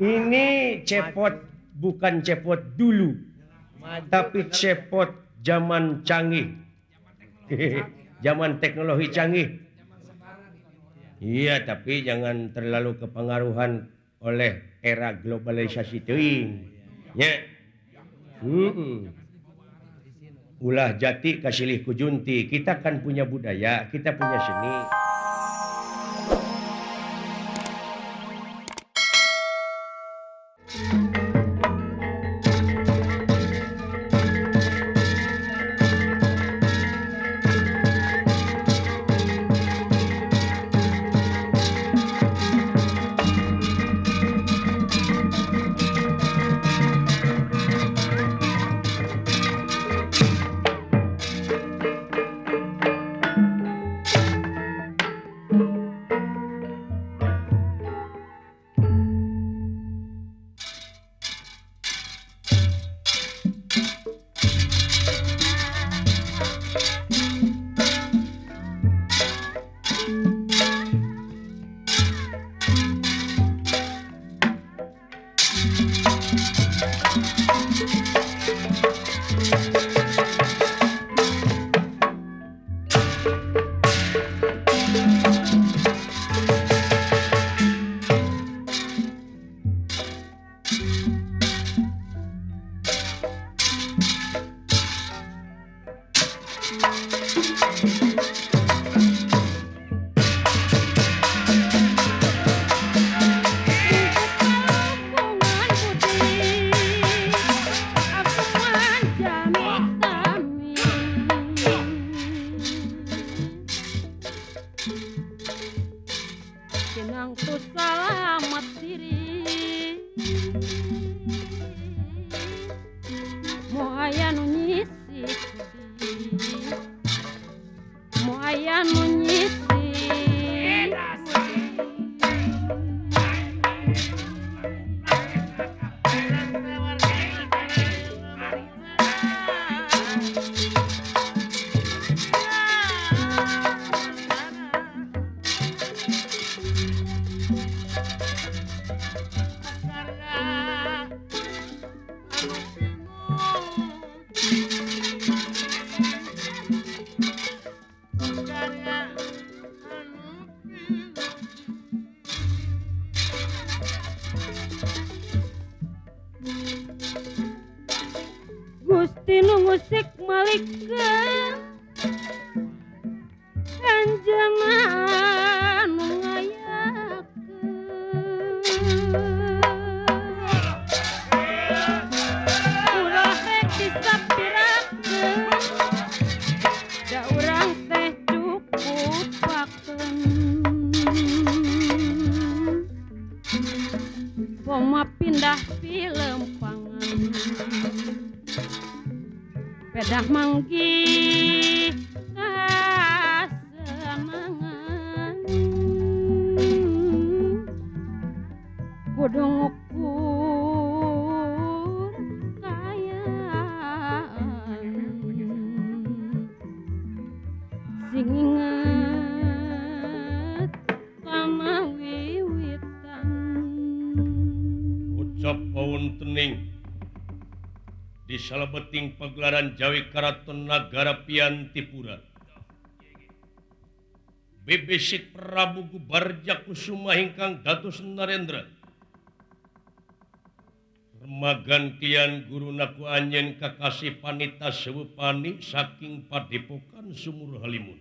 Ini cepot bukan cepot dulu, tapi cepot zaman canggih. Zaman teknologi canggih. Iya, tapi jangan terlalu kepengaruhan oleh era globalisasi teuing. Nya. Ulah jati kasilih kujunti. Kita kan punya budaya, kita punya seni. Gusti nu ngusik malikeun anjeunna nu ngayakeun ulah rek disapirakeun da urang teh cukup pakeun poma pindah film pangan pedah manggih kasenangan kudu ngukur kayaan sing inget kana wiwitan ucap pauntening di salebeting pagelaran Jawi Karaton Nagara Piantipura. Bebesik Prabu Gubarja Kusuma ingkang dados Narendra. Remagantian guru naku anjen kakasih panita sewepani saking padepokan Sumur Halimun.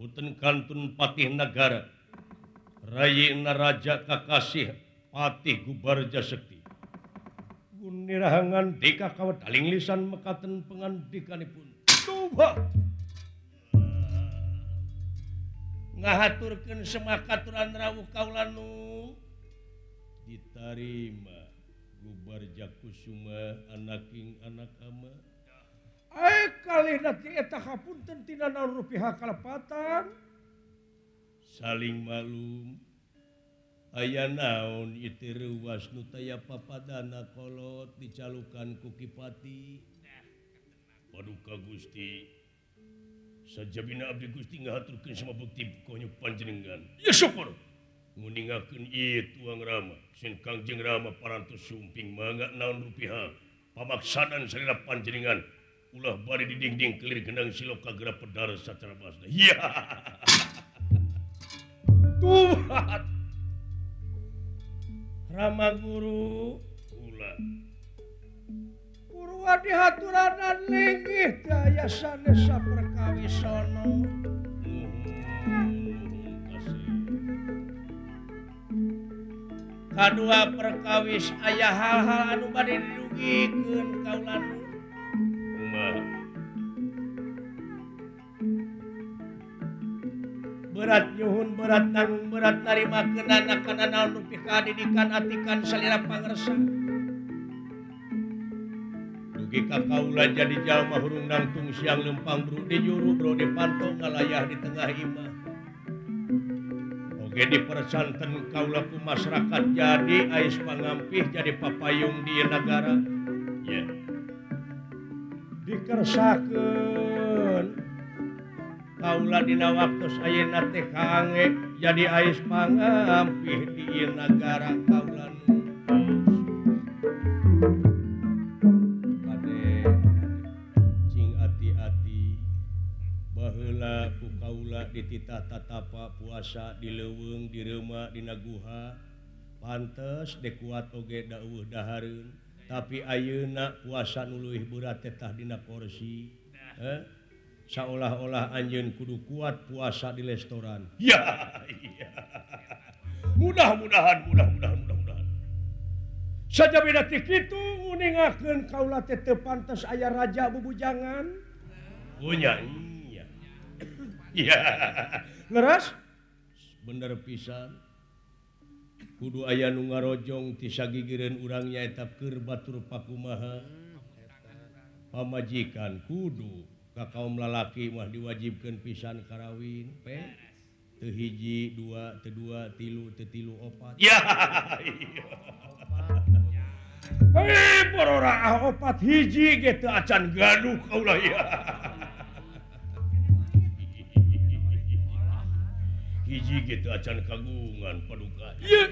Punten kantun Patih Nagara. Rayi Naraja kakasih Patih Gubarja Sekti. Nirahangan deka kawat daling lisan mekaten pengandikanipun. Tuba ngahaturkeun semakaturan rawuh kaula nu ditarima Gubarja Kusuma anaking anak ama. Ae kalih nati eta hapunten tina naon rupiah kalepatan. Saling maklum aya naon ieu reuwas nu taya papadana kolot dicalukan ku Ki Pati. Paduka Gusti, sajabina abdi Gusti ngahaturkeun sama bukti konyu panjenengan. Ya syukur. Nguningakeun ieu tuang Rama sin Kangjeng Rama parantos sumping mangga naon rupiah pamaksadan salira panjenengan ulah bari di dinding kelir gendang siloka geura pedar sacara basna. Iya. Tuhan Rama guru ulah Purwa dihaturanan linggih daya sanes saperkawisana. Kadua perkawis aya hal-hal anu bade dirugikeun kaula nu. Kumaha? Berat nyuhun berat nanggung berat narimakeunana kana naon nu pikadidikan atikan salira pangersa. Dugi ka kaula jadi jalma hurung nangtung siang lempang bru di juru bro di panto ngalayah di tengah imah. Oge dipersanten kaula ku masyarakat jadi ais pangampih jadi papayung di nagara. Ya. Dikersakeun kaula dina waktos ayeuna teh kaange jadi ais pangampih di ieu nagara kaula nu. Kade cing ati-ati baheula ku kaula dititah tatapa puasa di leuweung di reuma dina guha pantes dek kuat oge da eueuh dahareun tapi ayeuna puasa nu leuwih berat teh tah dina kursi saolah-olah anjeun kudu kuat puasa di restoran. Ya iya. Mudah-mudahan mudah-mudahan mudah-mudahan sajabina ti kitu nguningakeun kaula teh teu pantes aya raja bubujangan. Oh nya iya. Iya. Leres? Bener pisan. Kudu aya nu ngarojong ti sagigireun urang nyaeta keur batur pakumaha. Pamajikan kudu ka kaum lalaki mah diwajibkeun pisan karawin pe. Teu hiji, dua, teu dua, tilu, teu tilu, opat. Ya. Hei, bororaah opat hiji ge teu acan gaduh kaula ya. Hiji ge teu acan kagungan paduka. Ieu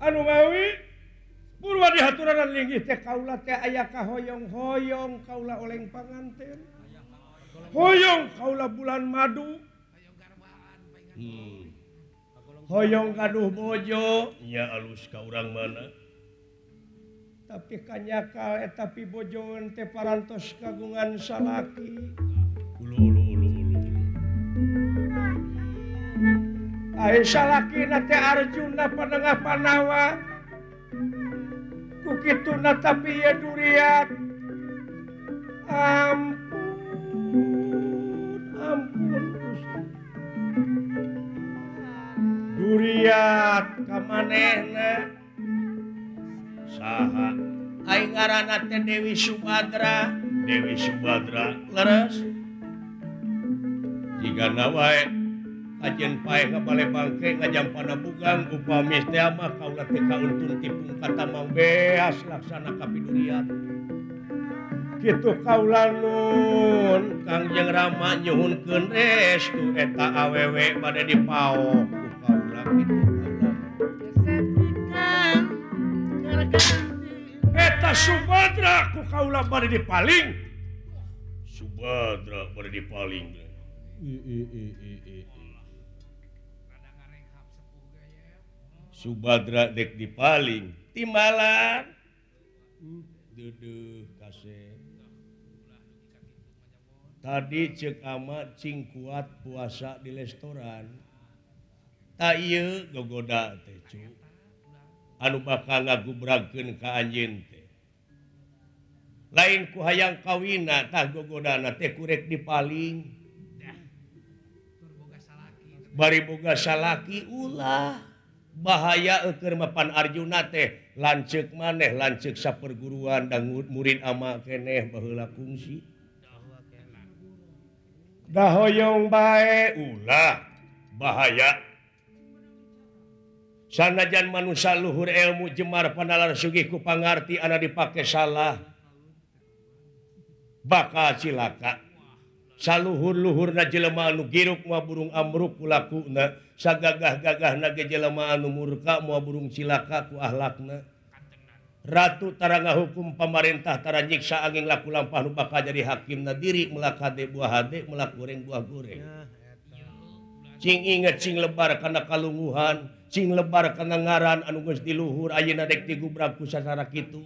anu mawi purwa dihaturanan linggih teh kaula teh aya kahoyong-hoyong kaula oleng panganten. Hoyong kaula bulan madu. Hoyong gaduh bojo nya alus ka urang mana. Tapi kanyakal eta pibojoeun teh parantos kagungan salaki. Ulu ulu ulu ulu. Ai salakina teh Arjuna panengah Panawa. Ku kituna tapi ieu duriat. Ampun, ampun Gusti. Duriat ka manehna. Saha? Ai ngaranna teh Dewi Subadra. Dewi Subadra leres. Jigana wae kajen paeh ka bale bangke ngajampana bugang upami teh mah kaula teh kauntun tipung katamang beas laksana kapiduriat. Kitu kaula nun Kangjeng Rama nyuhunkeun restu eta awewe bade dipaok ku kaula kitu kaula. Eta Subadra ku kaula bade dipaling. Subadra bade dipaling. Subadra dek dipaling timbalan. Duduh kasih. Tadi cek ama cing kuat puasa di restoran. Tak ieu gogoda teh cu. Anu bakal ngagubragkeun ka anjeun teh. Lain ku hayang kawina tah gogodana teh kurek dipaling. Bari boga salaki ulah. Bahaya eueur mapan Arjuna teh lanceuk maneh lanceuk saperguruan dan murid ama keneh baheula kungsi. Dahoyong bae ulah bahaya. Sanajan manusia luhur ilmu jemar panalar sugih ku pangarti ana dipake salah bakal cilaka. Saluhur-luhurna jelema anu giruk moal burung amruk ku lakuna, sagagah-gagahna ge jelema anu murka moal burung cilaka ku ahlakna. Ratu tara ngahukum pamarentah tara nyiksa angin laku lampah nu bakal jadi hakimna diri melak hade buah hade melak goreng buah goreng. Cing inget cing lebar kana kalunguhan, cing lebar kana ngaran anu geus di luhur ayeuna dek digubrak ku sacara kitu.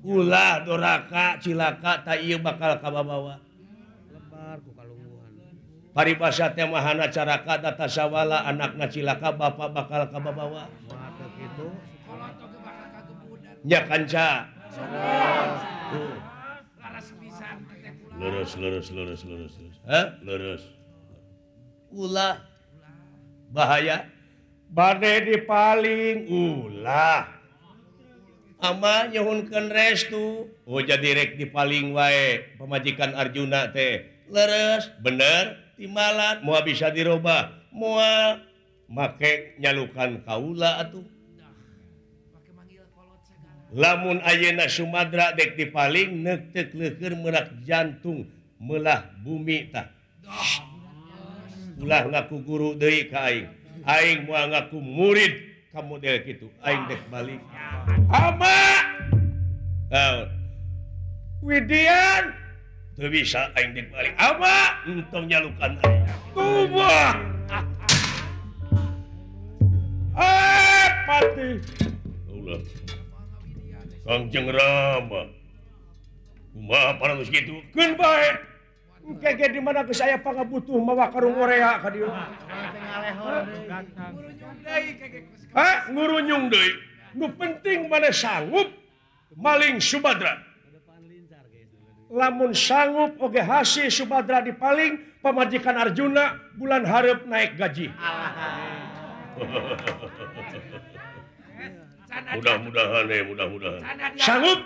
Ulah doraka cilaka ta ieu bakal kababawa. Paribasa teh mahana caraka data sawala anakna cilaka bapak bakal kababawa. Nya kanca. Lurus lurus lurus lurus lurus. Hah? Lurus. Ulah bahaya. Bade dipaling ulah. Ama nyuhunkeun restu. Oh jadi rek dipaling wae pamajikan Arjuna teh. Leres, bener. Timalan moal bisa dirobah moal make nyalukan kaula atuh. Lamun ayeuna Sumadra dek dipaling neuk leukeun merak jantung melah bumi tah. Ulah ngaku guru deui ka aing, aing moal ngaku murid ka model kitu, aing dek balik. Ama Widian teu bisa aing dek balik. Ama entong nyalukan aing. Tubuh. Eh pati. Ulah. Kangjeng Rama. Kumaha parantos kitu? Keun bae. Engke ge di mana geus aya pangabutuh mawa karung orea ka dieu. Hah, ngurunyung deui. Nu penting maneh sanggup maling Subadra. Lamun sanggup oge hasil Subadra dipaling pamajikan Arjuna bulan hareup naik gaji. Mudah-mudahan mudah-mudahan. Sanggup?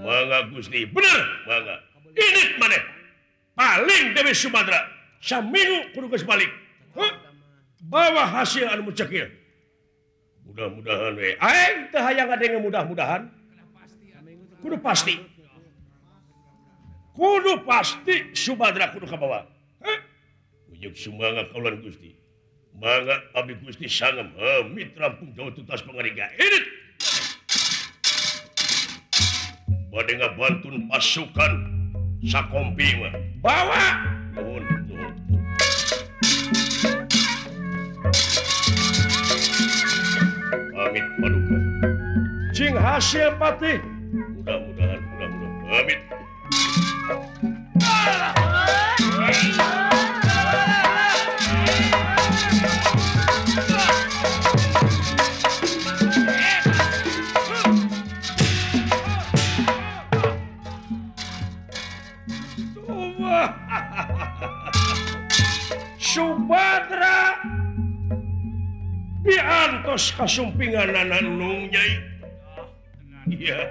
Mangga Gusti, bener mangga. Ini maneh paling Dewi Subadra saminggu kudu geus balik. Huh? Bawa hasil anu mucekil. Mudah-mudahan we. Aing teu hayang ngadenge mudah-mudahan. Kudu pasti. Kudu pasti Subadra kudu kabawa. Heh? Ujug sumangga kaulan Gusti. Mangga abdi Gusti sangem amit rampung jauh tuntas pangariga. Edit. Bade ngabantun pasukan sakompi mah. Bawa. Nuhun, nuhun. Amit paduka. Cing hasil patih. Mudah-mudahan, mudah-mudahan. Amit. Subadra diantos kasumpingan nung nyai. Iya.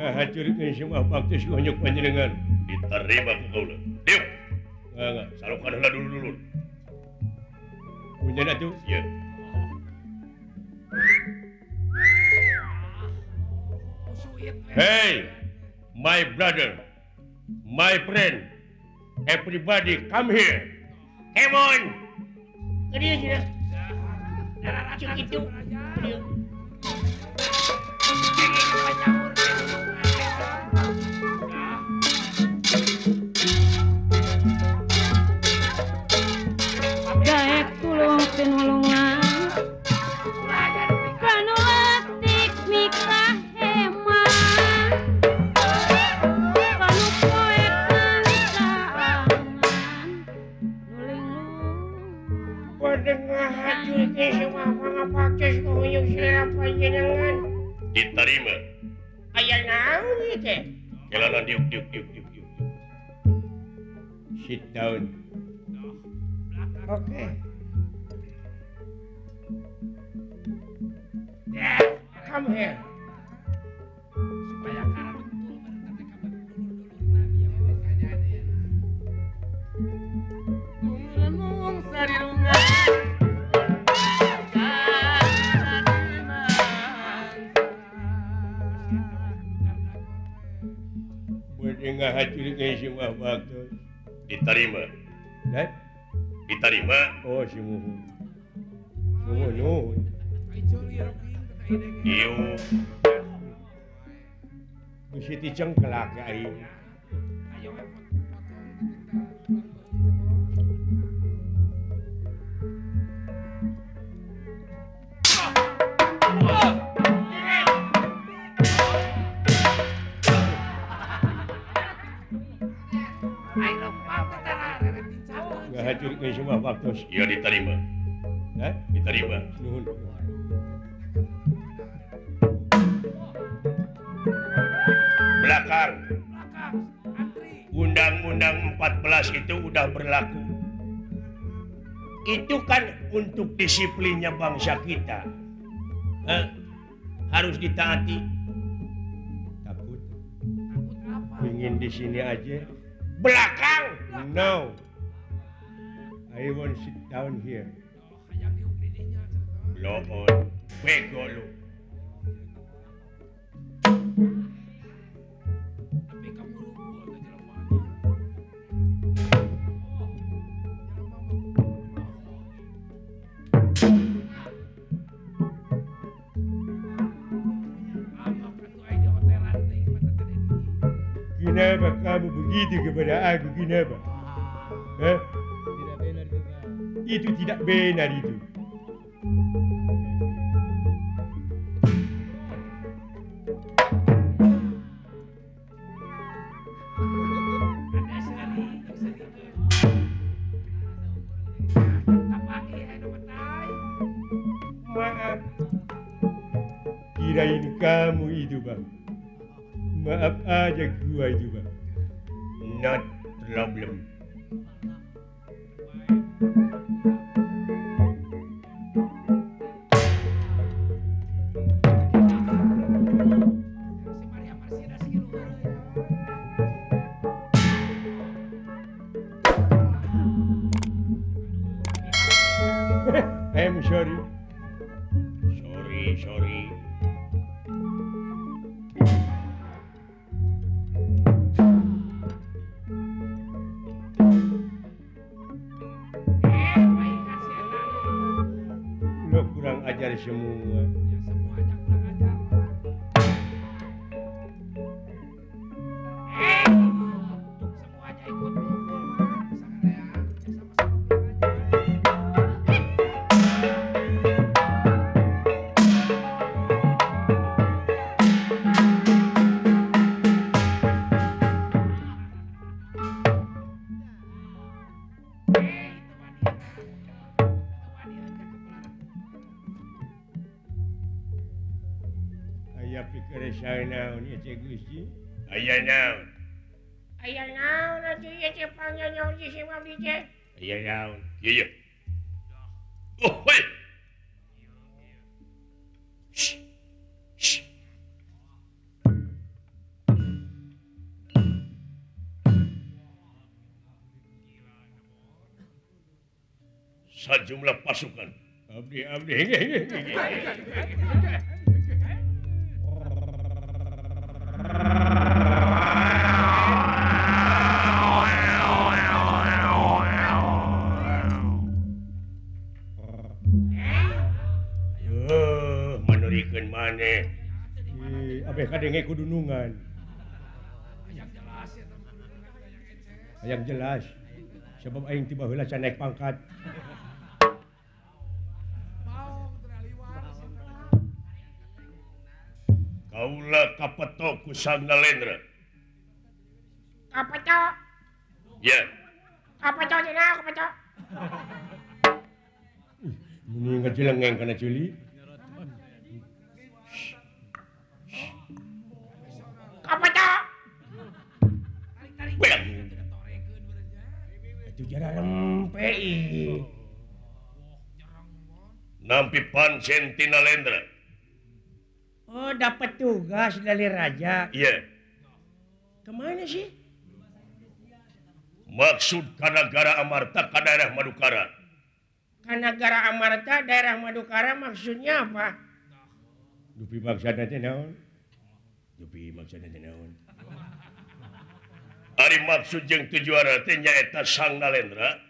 Ngahacurkeun semua bakti kunyuk panjenengan. Diterima ku kaula. Diuk. Enggak, salukan heula dulu-dulu. Punya atuh? Ieu. Hey, my brother, my friend, everybody come here. Come on. Kadieu cenah. Cuk itu. Kadieu. Daek tulung tinulungan. Kanu letik nikah heman. Kanu poek kancangan. Nuling Padengah hajurkeun semua pangapaktes kunyuk selera panjenengan. Diterima. Aya naon ieu teh? Kelana diuk diuk diuk diuk diuk. Sit down. Oke. Come here. Supaya karang betul Ngahacurkeun semua waktu. Diterima. Eh? Diterima. Oh, sumuhun. Sumuhun. Ieu. Bisi dicengkelak aing. Ngahacurkeun semua waktu. Ieu diterima. Eh? Diterima. Nuhun. Belakang. Undang-Undang 14 itu udah berlaku. Itu kan untuk disiplinnya bangsa kita. Harus ditaati. Takut. Takut apa? Ingin di sini aja. Belakang. No. I want sit down here. Blow on. Bego lu. Kenapa kamu begitu kepada aku? Kenapa? Hah? Tidak benar juga. Itu tidak benar itu. Maaf. Kirain kamu itu, Bang. Maaf aja gua itu, Bang. Not problem. I'm sorry. Sorry, sorry. Lo kurang ajar semua. Ya, semuanya kurang ajar. Semuanya ikut mukul, sama-sama kurang ajar. Aya pikir saya naon ieu teh Gusti? Aya naon? Aya naon atuh ieu teh pangnyanyaon di si abdi teh? Aya naon? Ieu. Oh, hei. Shh. Shh. Sajumlah pasukan. Abdi abdi. Manurikeun maneh. Abeh kadenge kudunungan. Hayang jelas. Sebab aing tiba heula can naik pangkat. Kaula kapeto ku Sang Nalendra. Kapeto? Ya. Kapeto cenah kapeto. Meni ngajelengeng kana ceuli. Kapeto. Tarik-tarik. Itu jara rempe ih. Nampi pancen ti Nalendra. Oh, dapat tugas dari raja. Iya. Kemana sih? Maksud Kanagara Amarta ke daerah Madukara. Kanagara Amarta daerah Madukara maksudnya apa? Dupi maksudna teh naon? Dupi maksudna teh naon? Ari maksud jeung tujuanna teh nyaeta Sang Nalendra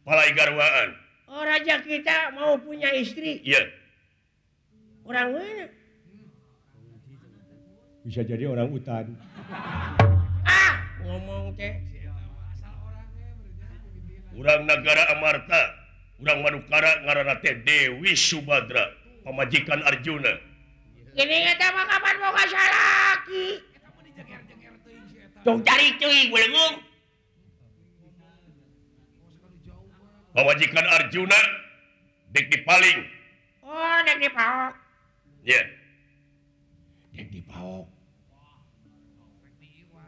palai garwaan. Oh, raja kita mau punya istri. Iya. Orang mana? Bisa jadi orang hutan. Ah, ngomong teh. Urang Nagara Amarta, urang Madukara ngaranna teh Dewi Subadra, pamajikan Arjuna. Ini eta mah kapan boga salaki? Tong cari teuing beuleung. Pamajikan Arjuna dek dipaling. Oh, dek dipaok. Ya. Dek dipaok.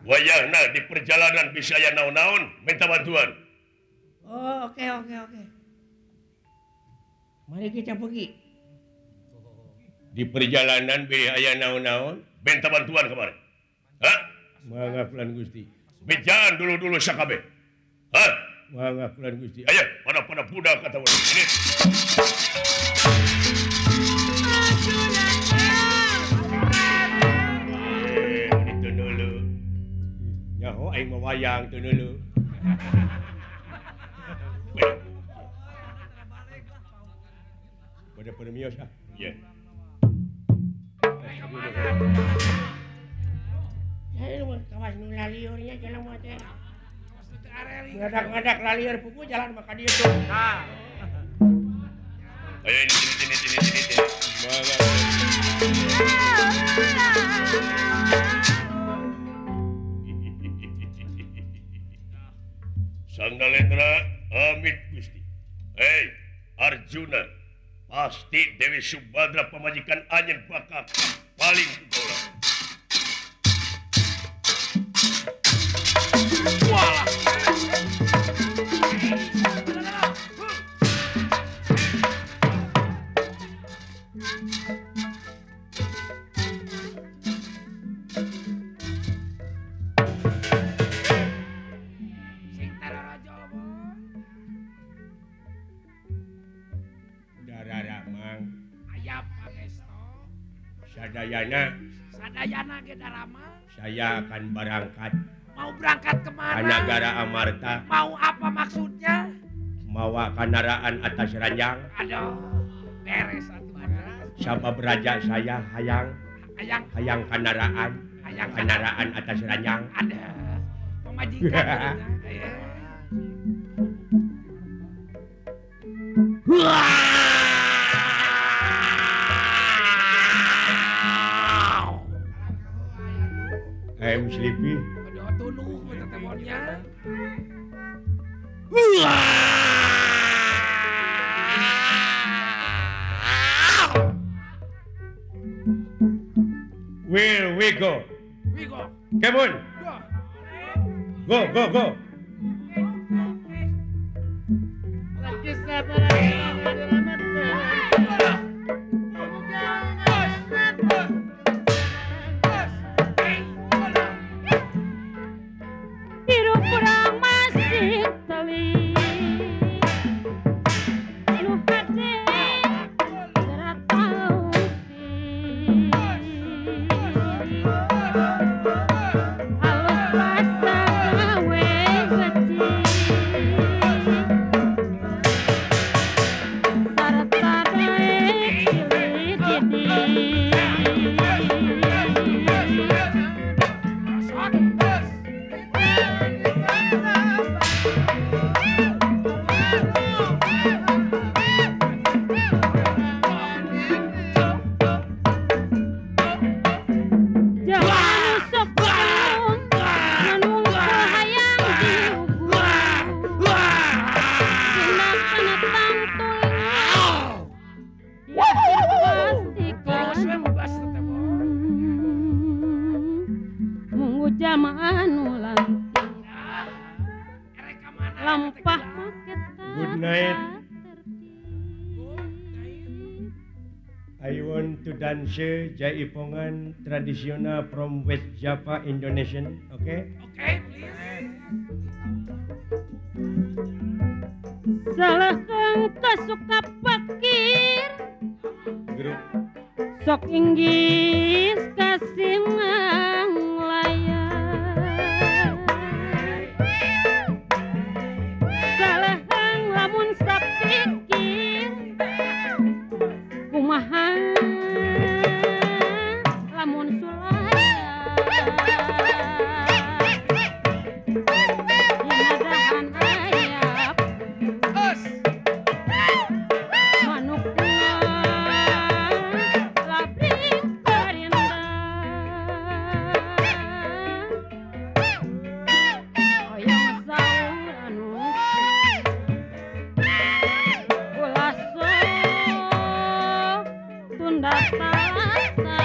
Wayahna di perjalanan bisa aya naon-naon minta bantuan. Oh, oke. Mari kita pergi. Di perjalanan bilih aya naon-naon minta bantuan kemarin. Hah? Mangga kulan Gusti. Bejaan dulu-dulu sakabeh. Hah? Mangga kulan Gusti. Ayo, pada budak kata urang. Ini. Itu dulu. Nyaho aing mah wayang teu dulu. Pada pada mios ah. Iya. Kawas nu laliurnya jalan mah teh. Ngadak-ngadak laliur pupu jalan mah ka dieu tuh. Tah. Ayo ini sini. Mangga. Sang Nalendra amit Gusti. Hei, Arjuna, pasti Dewi Subadra pamajikan anjeun bakal paling kaula. Walah. Sadayana. Sadayana ge darama. Saya akan berangkat. Mau berangkat kemana? Kanagara Amarta. Mau apa maksudnya? Mawa kandaraan atas ranjang. Aduh, beres atuh. Sabab raja saya hayang. Hayang. Hayang kandaraan. Hayang kandaraan atas ranjang. Ada. Pemajikan. I'm sleepy. Aduh, tunuh tetemonnya. Where we go? We go. Come on. Go, go, go. jalma anu lantik lampah make Good night. I want to dance Jaipongan tradisional from West Java, Indonesian. Okay? Okay, please. Salah kang kasuka pakir Grup sok inggis kasimang layar. Salah kang lamun sapikir kumaha lamun sulaya dinadahan ayap manukna labring parindang hoyong saur anu ulah sok tunda tata.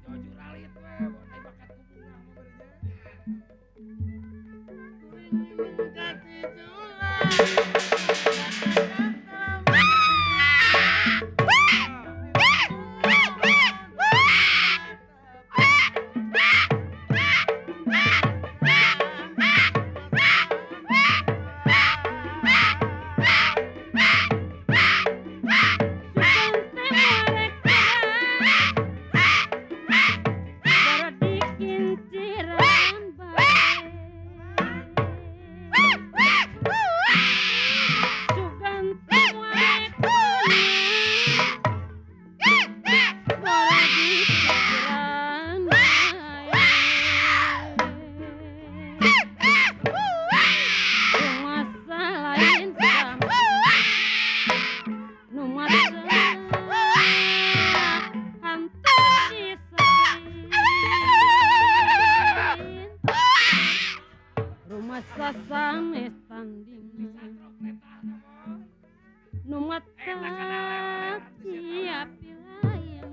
Jujur alit we, ai bakat ku bunga mah beureunnya. Sugan teh mereka bara dikinciran bae. Sugan teh mereka bara dikinciran bae. Rumasa lain sama nu masak hantu disain. Rumah sasanes tandingan nu matak siap lain.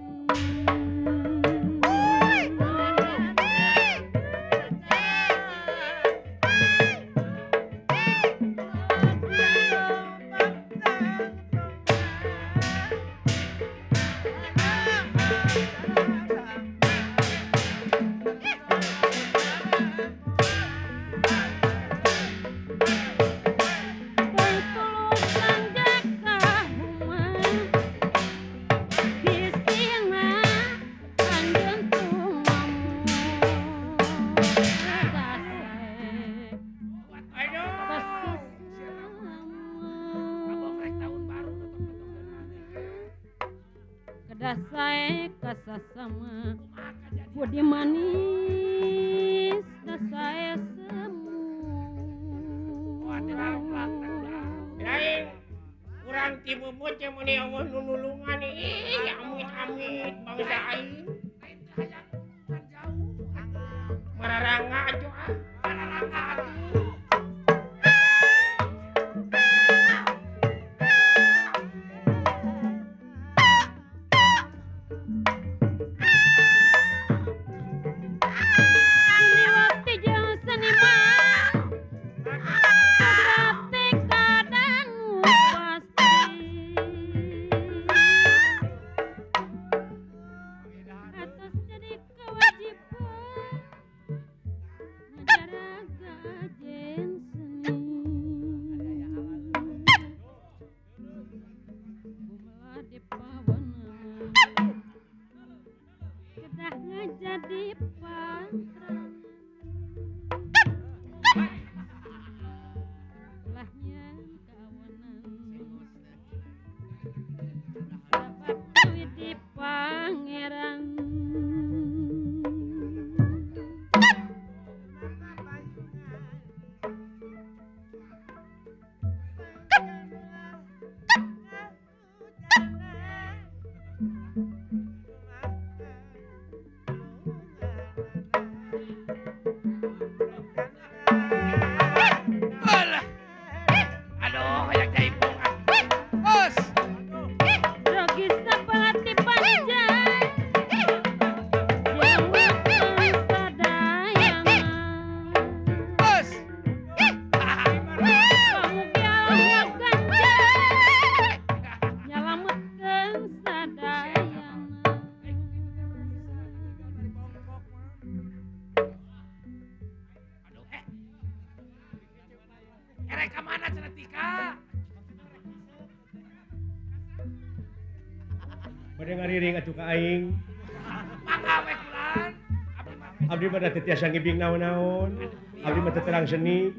Tulus jaka huma bisina anjeun tumamu dasae Aduh. Abong rek tahun baru notok-notokeun maneh. Kedasae kasasama Kumaha kajadian? budi manis dasae semu. Wah, teu daroklat teh ulah. Lain urang ti beubeut teh meuni eueuh nu nulungan ih amit-amit bangsa aing. Lain teu hayang nulungan jauh atuh. Mararangga atuh ah. Mararangga atuh. Seniwati jeung seniman berarti kadangu pasti. Atas jadi kewajiban ngajaraga jen seni. Gumelah di pawenan Bade ngariring atuh ka aing. Mangga we kulan. Abdi mah teu tiasa ngibing naon-naon. Abdi mah teu terang seni.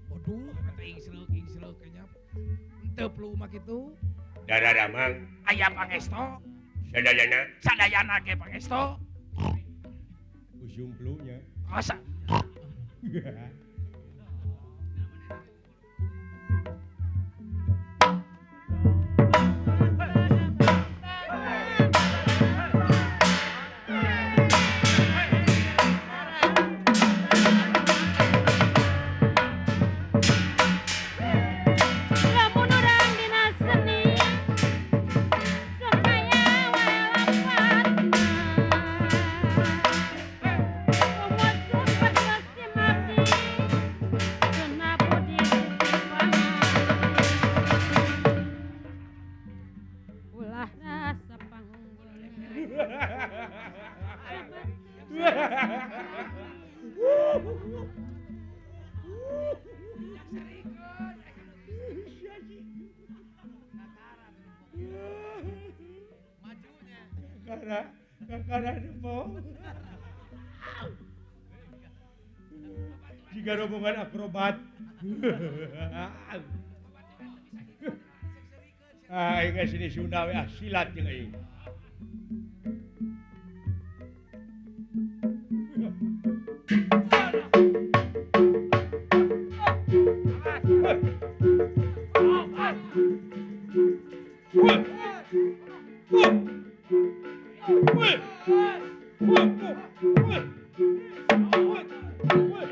Waduh, kata ingsreuk kayaknya. Henteu perlu mah kitu. Daramang. Aya pangesto. Sadayana. Sadayana ge pangesto. Ujung pelunya. Asa. Lamun urang dina seni sok aya wae lapatna. Komo sumpet si mati kena budi titipan. Ulah rasa pangunggulna. Kakara depo. Jika rombongan akrobat. Aing geus sini Sunda we ah silat jeung aing. Sepanjang urang gurung ulah kena nyai tiang. Amutu tutunya sia ngawon panisihan.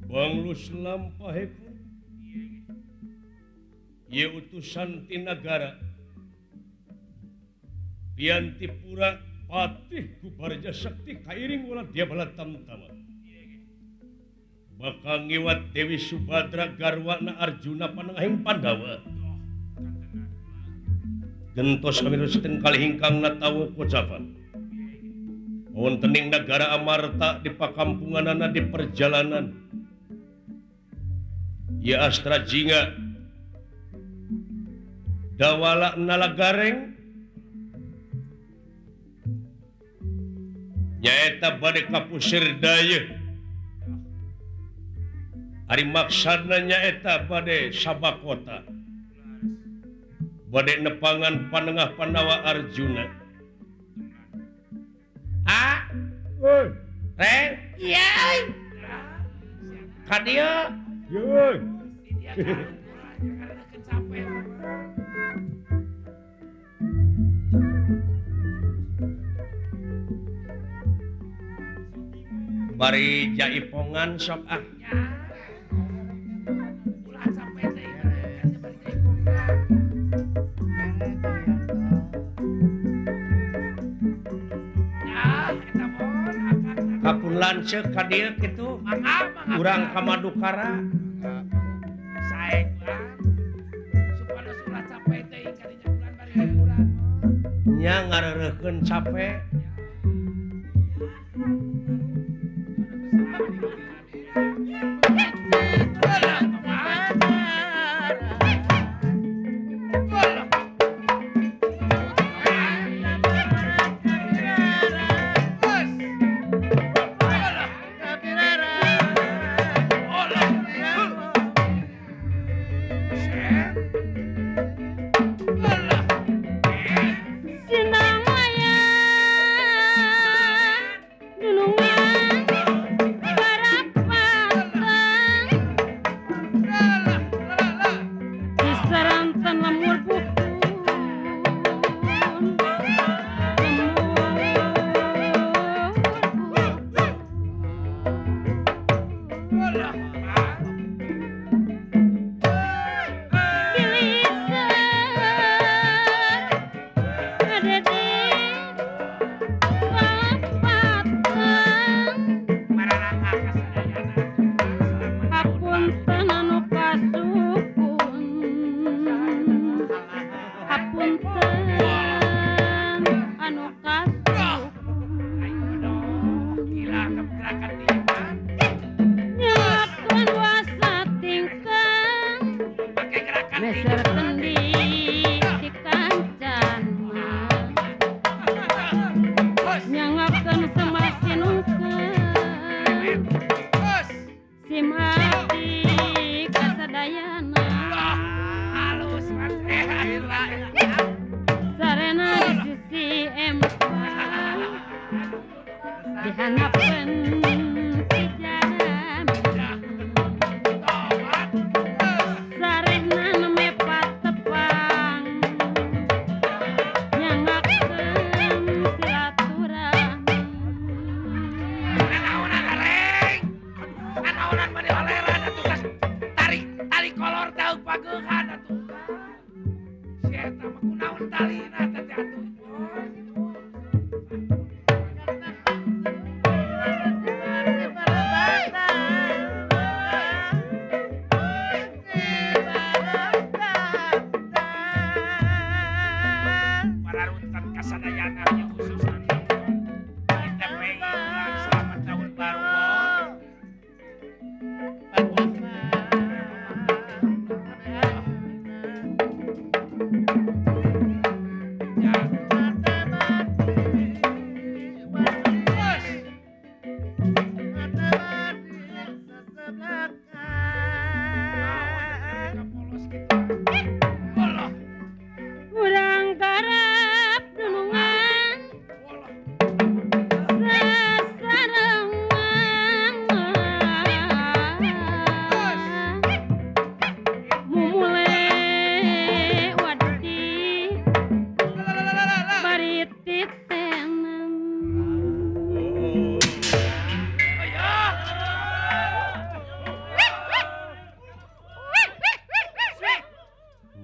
Banglus lampahipun ieu utusan ti nagara Piantipura Patih Kubarja Sakti kairing ulah dia bala tamtama bakal ngiwat Dewi Subadra garwana Arjuna panengahing Pandawa gentos kamirus tengkal ingkang natawu kocapan wontening nagara Amarta di pakampunganana di perjalanan ya Astra Jingga dawala nalagareng nyaeta bade kapusir dayeuh ari maksudna nyaeta bade sabakota Bade nepangan panengah Pandawa Arjuna. Ah, Reng, iya, ka dieu. Yeuh. Bari jaipongan sok ah. Kapun lanceuk ka dieu kitu, urang ka Madukara. Sae supados ulah capek teh kadinya bulan bari hiburan. Nya ngareureukkeun capek.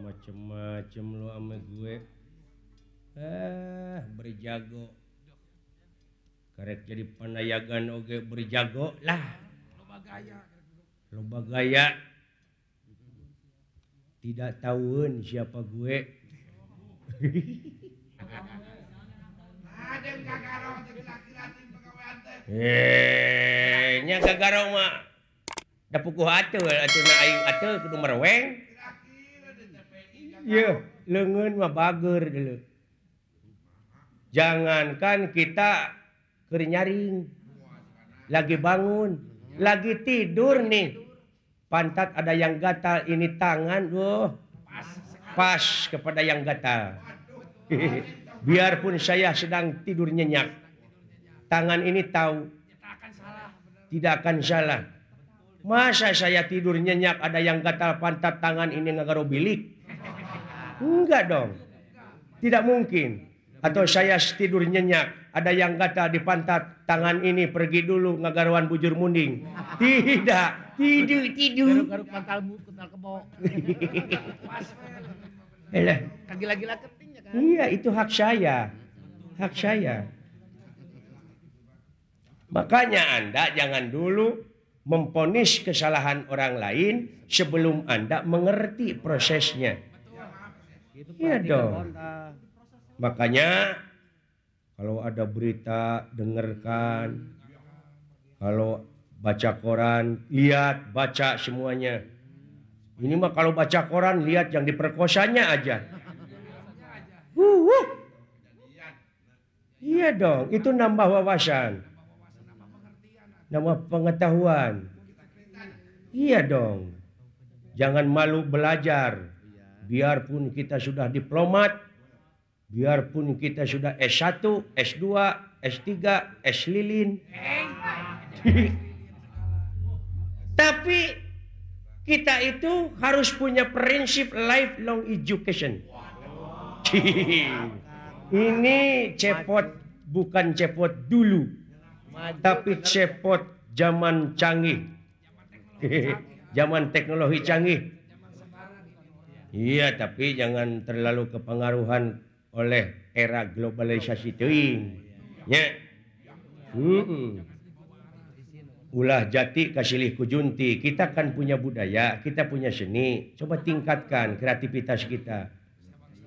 Macem-macem lu sama gue. Berjago. Karek jadi panayagan oge berjago lah. Loba gaya. Tidak tahuun siapa gue. Nya gagaro mah. Da puguh atuh atuh na aing atuh kudu mereweng. Yeuh, leungeun mah bager deuleu. Jangankan kita keur nyaring, lagi bangun, lagi tidur nih. Pantat ada yang gatal, ini tangan, duh. Pas kepada yang gatal. Biarpun saya sedang tidur nyenyak, tangan ini tahu tidak akan salah. Masa saya tidur nyenyak ada yang gatal pantat, tangan ini ngagaro bilik? Enggak dong. Tidak mungkin. Atau saya tidur nyenyak, ada yang gatal di pantat, tangan ini pergi dulu ngagaruan bujur munding. Tidak, tidur tidur. Garuk-garuk pantalmu, kental kebo. Elah. Kagila-gila keting ya kan? Iya, itu hak saya. Hak saya. Makanya Anda jangan dulu memponis kesalahan orang lain sebelum Anda mengerti prosesnya. Iya dong. Makanya kalau ada berita dengarkan, kalau baca koran lihat, baca semuanya. Ini mah kalau baca koran lihat yang diperkosanya aja. Iya dong, itu nambah wawasan, nambah pengetahuan. Iya dong. Jangan malu belajar. Biarpun kita sudah diplomat, biarpun kita sudah S1, S2, S3, S lilin. Tapi kita itu harus punya prinsip lifelong education. Ini cepot bukan cepot dulu, tapi cepot zaman canggih. Zaman teknologi canggih. Iya, tapi jangan terlalu kepengaruhan oleh era globalisasi teuing. Nya. Ulah jati kasilih kujunti. Kita kan punya budaya, kita punya seni. Coba tingkatkan kreativitas kita.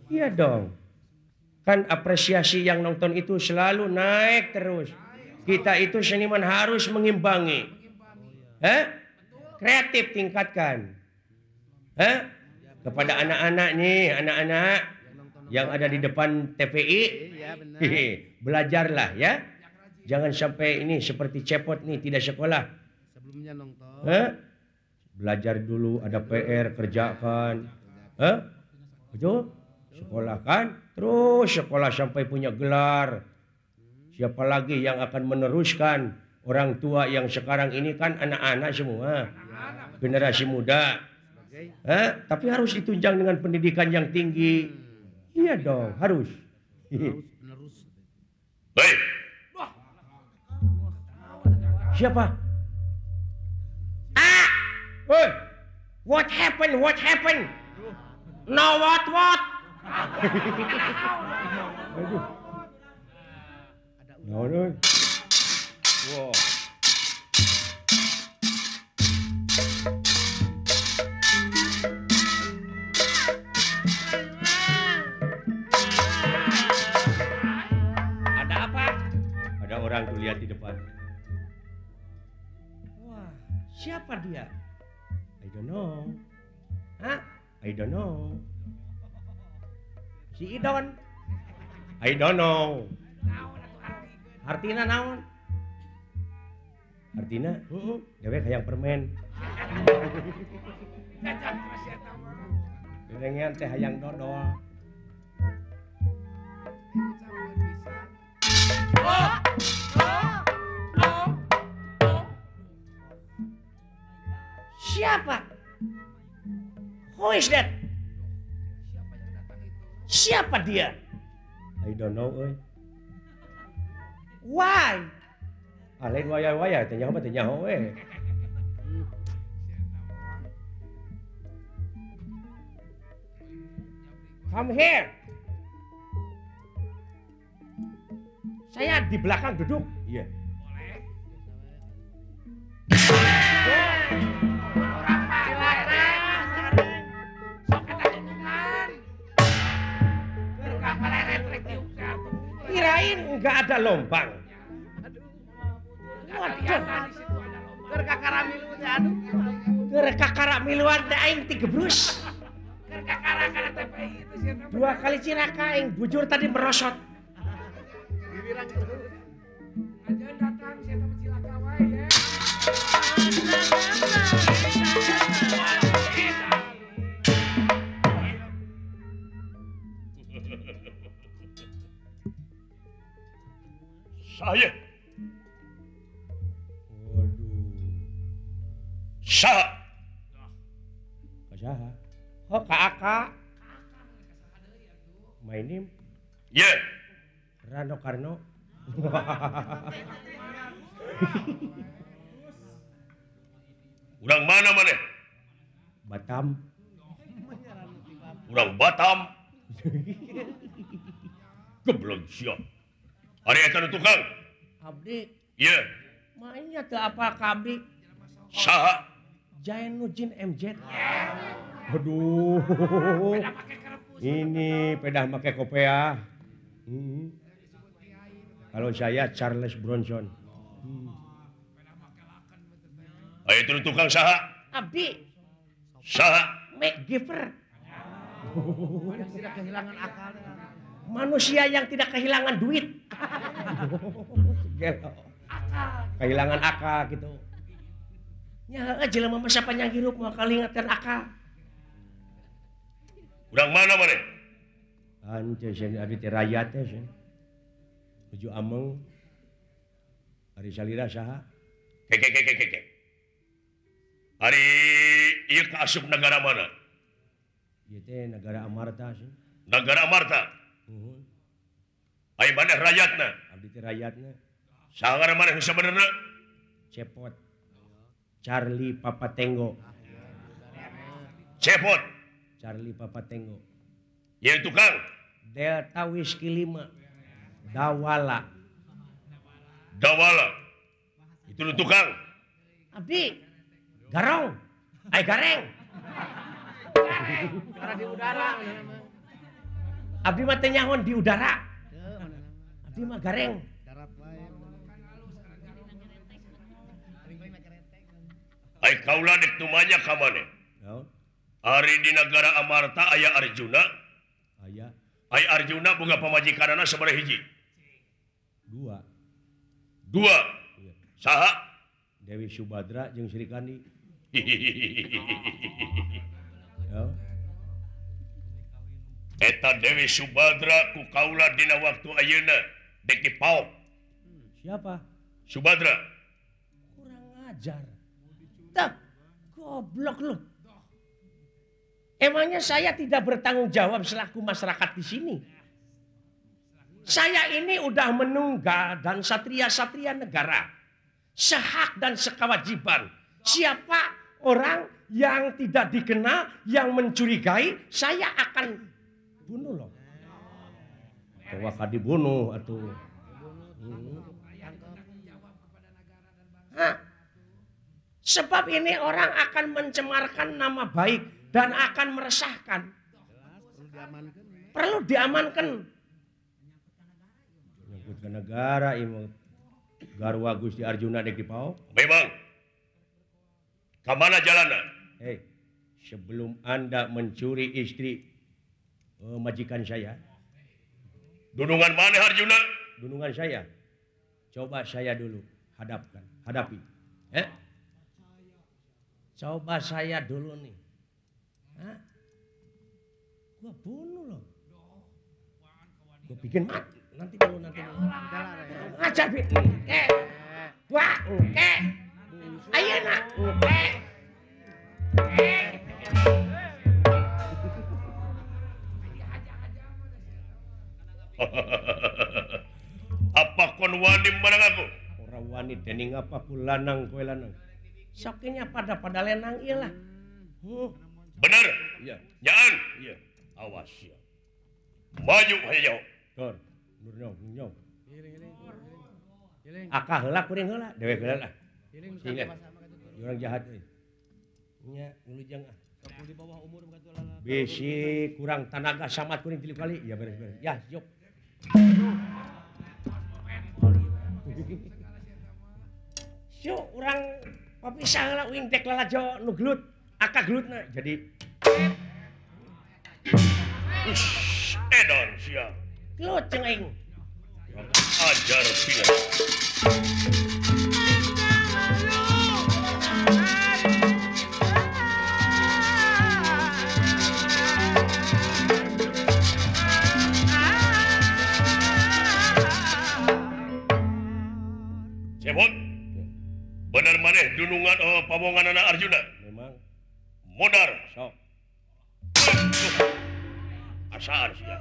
Iya dong. Kan apresiasi yang nonton itu selalu naik terus. Kita itu seniman harus mengimbangi. Hah? Kreatif tingkatkan. Hah? Kepada anak-anak nih, anak-anak yang ada di depan TVI, belajarlah ya. Jangan sampai ini seperti cepot nih tidak sekolah. Sebelumnya nonton. Hah? Belajar dulu, ada PR kerjakan. Hah? Betul? Sekolah kan? Terus sekolah sampai punya gelar. Siapa lagi yang akan meneruskan orang tua yang sekarang ini kan anak-anak semua. Generasi muda. Hah? Tapi harus ditunjang dengan pendidikan yang tinggi. Iya dong, harus. Baik. Siapa? Ah! Hey! What happened? What happened? No what what? Aduh. No, no. Wow. Ada apa? Ada orang tuh lihat di depan. Wah, siapa dia? I don't know. Hah? I don't know. Si Idon. I don't know. Artina naon? Artina, dewek hayang permen. Dedengean teh hayang dodol. Siapa? Who is that? Siapa dia? I don't know, euy. Why? Ah, lain waya-waya, teh nyaho mah teh nyaho we. Come here. Saya di belakang duduk. Iya. Boleh. Kirain nggak ada lombang. Waduh. Keur kakara miluan teh aduh. Keur kakara miluan teh aing tigebrus. Keur kakara kana TPI itu sia. Dua kali ciraka aing bujur tadi merosot. Diwirang terus. Ajeun datang sia teh cilaka wae ya. Saya. Waduh. Saha? Ka saha? Oh, ka Aka. My name? Yeah. Rano Karno. Urang mana maneh? Batam. Urang Batam. Geblog sia. Ari eta nu tukang. Abdi. Ieu. Mainnya teu apa ka abdi? Saha? Jainuddin MZ. Aduh. Ini pedah make kopea. Kalau saya Charles Bronson. Ayo itu tukang saha? Abdi. Saha? MacGyver. Tidak kehilangan akal. Manusia yang tidak kehilangan duit. Kehilangan akal gitu. Nya heueuh jelema mah sapanjang hirup moal kalingetan akal. Urang mana maneh? Henteu sieun abdi teh rakyat teh sieun. Nuju ameng. Ari salira saha? Ke ke ke ke ke. Ari ieu kaasup nagara mana? Ieu teh nagara Amarta sih. Nagara Amarta. Nuhun. Ai maneh rakyatna? Abdi teh rakyatna. Saha ngaran maneh nu sabenerna? Cepot. Charlie Papa Tenggo. Cepot. Charlie Papa Tenggo. Ieu tukang Delta Whiskey 5. Dawala. Dawala. Itu nu tukang. Abdi. Garong. Ai gareng. Karena di udara. Abdi mah teu nyaho di udara. Abdi mah gareng. Ai kaula dek tumanya ka maneh? Naon? Ari di nagara Amarta aya Arjuna. Aya. Ai Arjuna boga pamajikanana sabaraha hiji? Dua. Dua. Iya. Saha? Dewi Subadra jeung Sri Kandi. Ya. Eta Dewi Subadra ku kaula dina waktu ayeuna dek dipaok. Siapa? Subadra. Kurang ajar. Tah, goblok lu. Emangnya saya tidak bertanggung jawab selaku masyarakat di sini? Saya ini udah menunggal dan satria-satria negara. Sehak dan sekewajiban. Siapa orang yang tidak dikenal, yang mencurigai, saya akan bunuh loh. Bahwa akan dibunuh atau. Hah? Sebab ini orang akan mencemarkan nama baik dan akan meresahkan. Perlu diamankan. Nyangkut ke negara ieu garwa Gusti Arjuna dek dipaok. Memang. Ka mana jalanna? Hei, sebelum Anda mencuri istri majikan saya. Dunungan mana Arjuna? Dunungan saya. Coba saya dulu hadapkan, hadapi. Coba saya dulu nih. Hah? Gua bunuh loh. Gua bikin mati. Nanti dulu, nanti dulu. Ngajar, Bi. Dua, ayo nak. Apa kon wani marang aku? Ora wani dening apa ku lanang kowe lanang. Sokinya pada lenang iyalah. Bener? Iya. Nyaan? Iya. Awas ya. Maju hayo. Tor, nur nyong. Akah heula kuring heula, dewek heula lah. Orang jahat euy. Nya nulujang ah. Di bawah umur bisi kurang tanaga samat kuring 3 kali. Ya beres-beres. Ya, siap. Syuk urang papisah heula uing dek lalajo nu gelut, akah gelutna. Jadi ush, edon sia. Gelut jeung aing. Ajar pina. maneh dunungan pawonganana Arjuna. Memang modar. Sok. Asaan sia.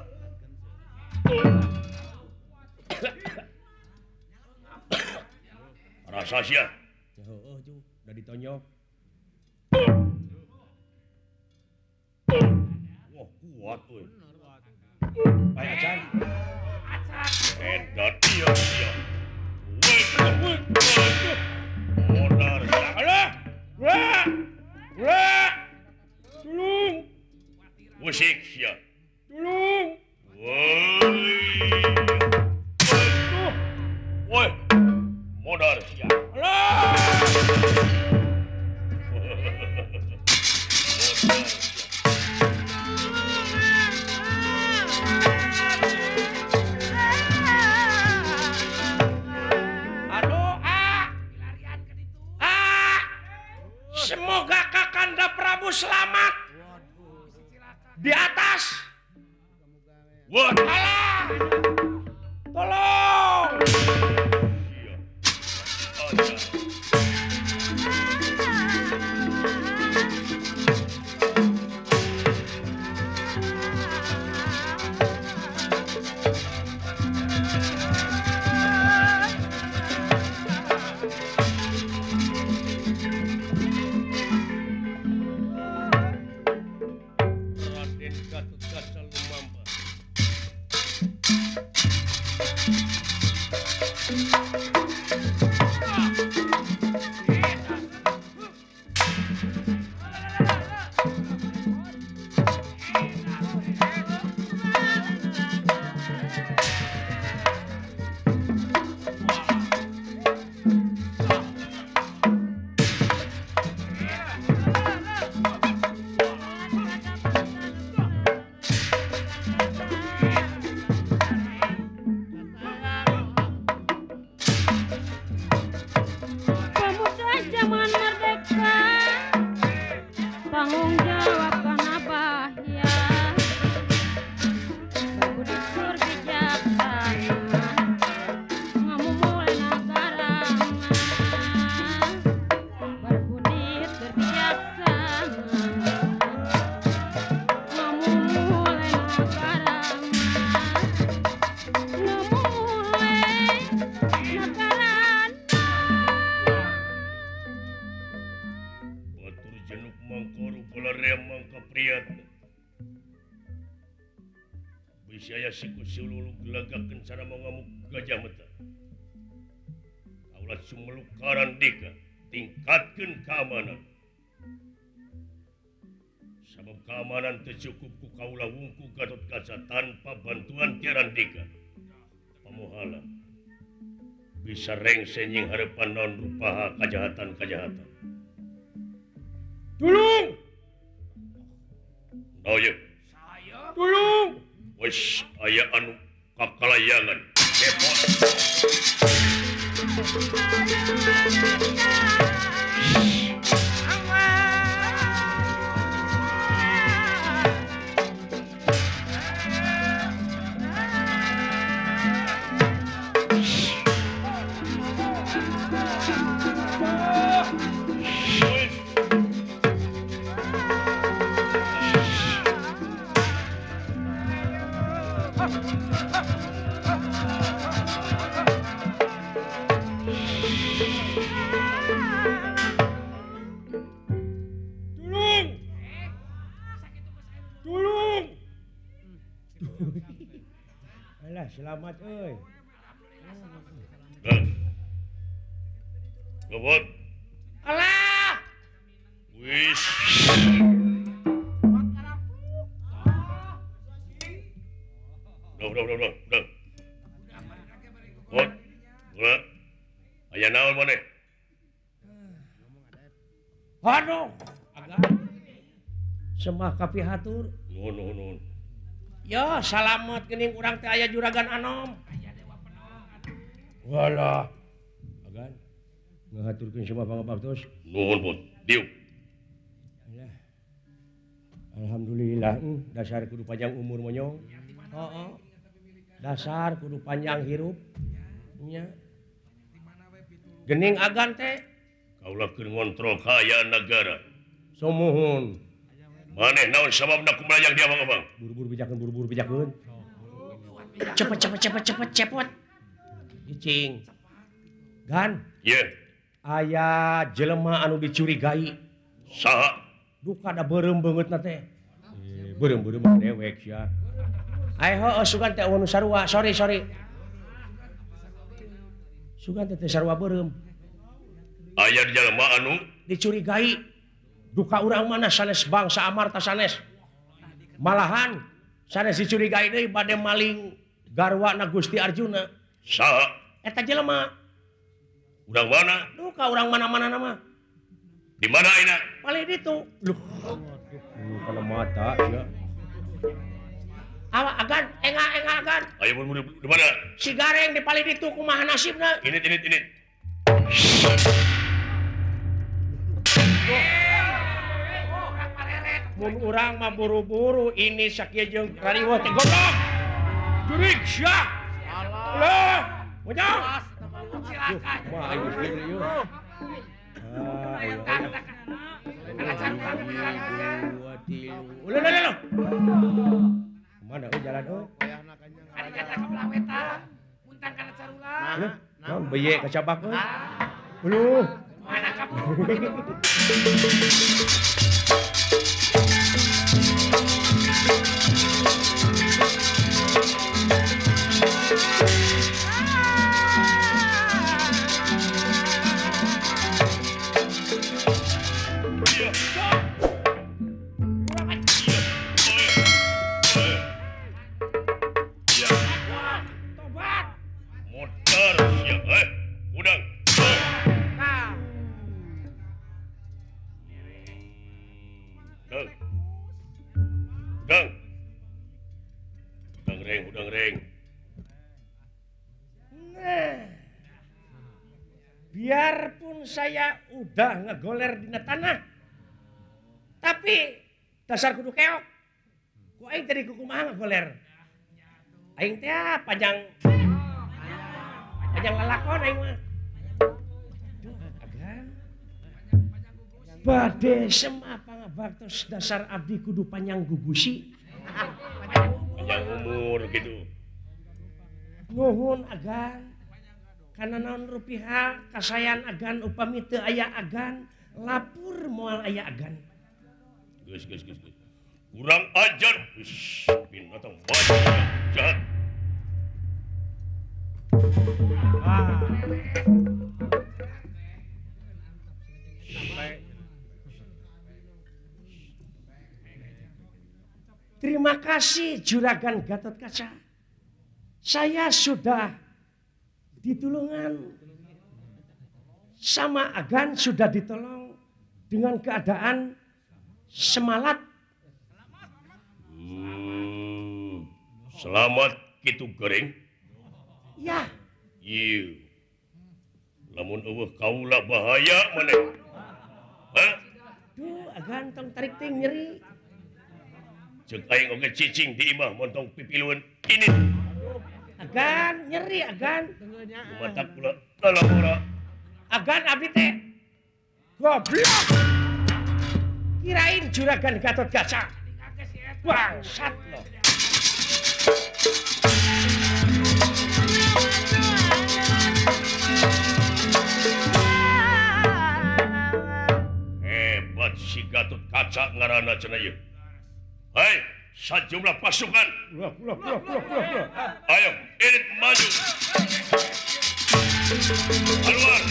Rasa sia. Heueuh ju, da ditonyok. Wah, kuat euy. Aya acan. Edan ieu sia. Woi, modar sia. Alah. Wah. Wah. Tulung. Musik sia. Tulung. Woi. Woi. Modar sia. Alah. Modar sia. Aduh, ah. Ah. Semoga Kakanda Prabu selamat. Di atas. Wah. Alah. Tolong. Sia. Aja. Raden Gatotkaca lumambah. Pemuda zaman merdeka, tanggung jawab karena bahaya. Berbudi sur bijaksana, ngamumule nagara. Berbudi sur bijaksana, ngamumule nagara. Ngamumule nagara. Batur jenuk mangkoru balarea mangka priyatna. Bisi aya siku sululu gelagakeun cara ngamuk Gajah Meta. Kaula sumeluk karandika tingkatkeun keamanan. Sabab keamanan teu cukup ku kaula wungku Gatotkaca tanpa bantuan ti Randika. Pamohala bisa rengse nying hareupan naon rupaha kajahatan-kajahatan. Tulung. Naon ye? Tulung. Wis aya anu kakalayangan. Kepot. Wis. Tulung. Tulung. Alah, selamat euy. Dan. Kepot. Alah. Wis. Udah. Pot. Ulah. Aya naon maneh? Aduh. Semah kapihatur. Nuhun nuhun nuhun. Yo, salamet geuning urang teh aya juragan anom. Walah. Agan. Ngahaturkeun semah pangabaktos. Nuhun, Pot. Diuk. Alah. Alhamdulillah, dasar kudu panjang umur monyong. Heeh. Dasar kudu panjang hirup. Nya. Gening agan teh Kaula keur ngontrol kaayaan nagara. Sumuhun. Maneh naon sababna kumaha dia abang-abang? Buru-buru bejakeun, buru-buru bejakeun. Cepet cepet cepet cepet cepet. Cicing. Gan. Ye. Aya jelema anu dicurigai. Saha? Duka da beureum beungeutna teh. Beureum-beureum dewek sia. Ayo heueuh sugan teh eueuh nu sarua. Sorry sorry. Sugan teh sarua beureum. Aya jelema anu dicurigai. Duka urang mana sanes bangsa Amarta sanes. Malahan sanes dicurigai deui bade maling garwana Gusti Arjuna. Saha? Eta jelema. Urang mana? Duka urang mana-mana nama. Di mana ayeuna? Palih ditu. Loh. Kana mata sia. Awa agan, enga agan. Ayo buru-buru di mana? Si Gareng di palih ditu kumaha nasibna? Ini ini ini. Mun urang mah buru-buru ini sakieu jeung rariweuh teh goblok. Jurig sia. Lah, monyong. Mah aing geus ieu ieu. Ah, ayo. Ulah ulah ulah. Mana euy jalan euy? Ari kata ka belah wetan, muntang kana carula. Naon beye kacabak euy. Uluh. Mana kabur gitu. Biarpun saya udah ngegoler dina tanah, tapi dasar kudu keok. Ku aing tadi kumaha ngegoler. Aing teh panjang panjang lalakon aing mah. Duh, agan. Bade sema pangabaktos dasar abdi kudu panjang gugusi. Panjang umur gitu. Nuhun agan. Karena naon rupiah kasayan agan upami teu aya agan lapur moal aya agan. Geus geus geus. Kurang ajar. Binatang banyak jahat. Terima kasih Juragan Gatot Kaca. Saya sudah ditulungan sama agan, sudah ditolong dengan keadaan semalat. Selamat gitu gering. Ya. Ieu. Lamun eueuh kaula bahaya maneh. Hah? Duh, agan tong tarik ting nyeri. Ceuk aing oge cicing di imah montong pipilueun ini. Agan nyeri agan. Matak pula lalabora. Agan abdi teh goblok. Kirain Juragan Gatot Kaca. Bangsat lo. Hebat si Gatot Kaca ngaranna cenah ieu. Hei, sejumlah pasukan. Ulah, ulah, ulah, ulah, ulah. Ayo, irit maju. Keluar.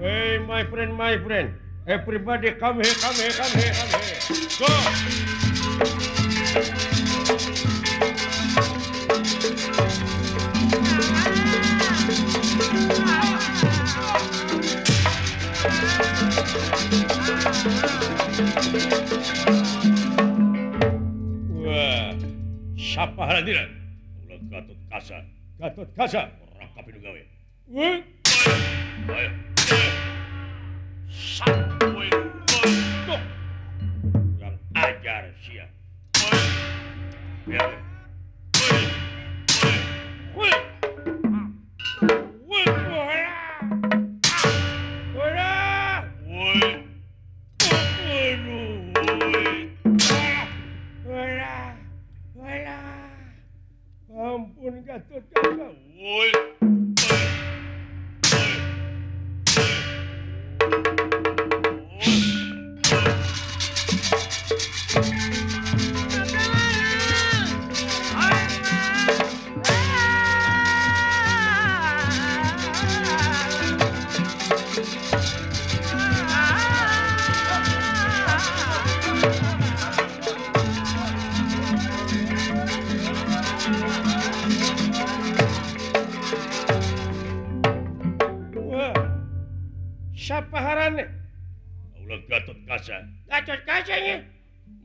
Hey, my friend, my friend. Everybody come here, come here, come here, come here. Go. Wah, siapa halandiran? Ulah Gatot Kaca. Gatot Kaca. Raka pinugawe. Wih. Ayo. Satu, dua, kurang ajar sia. Ya.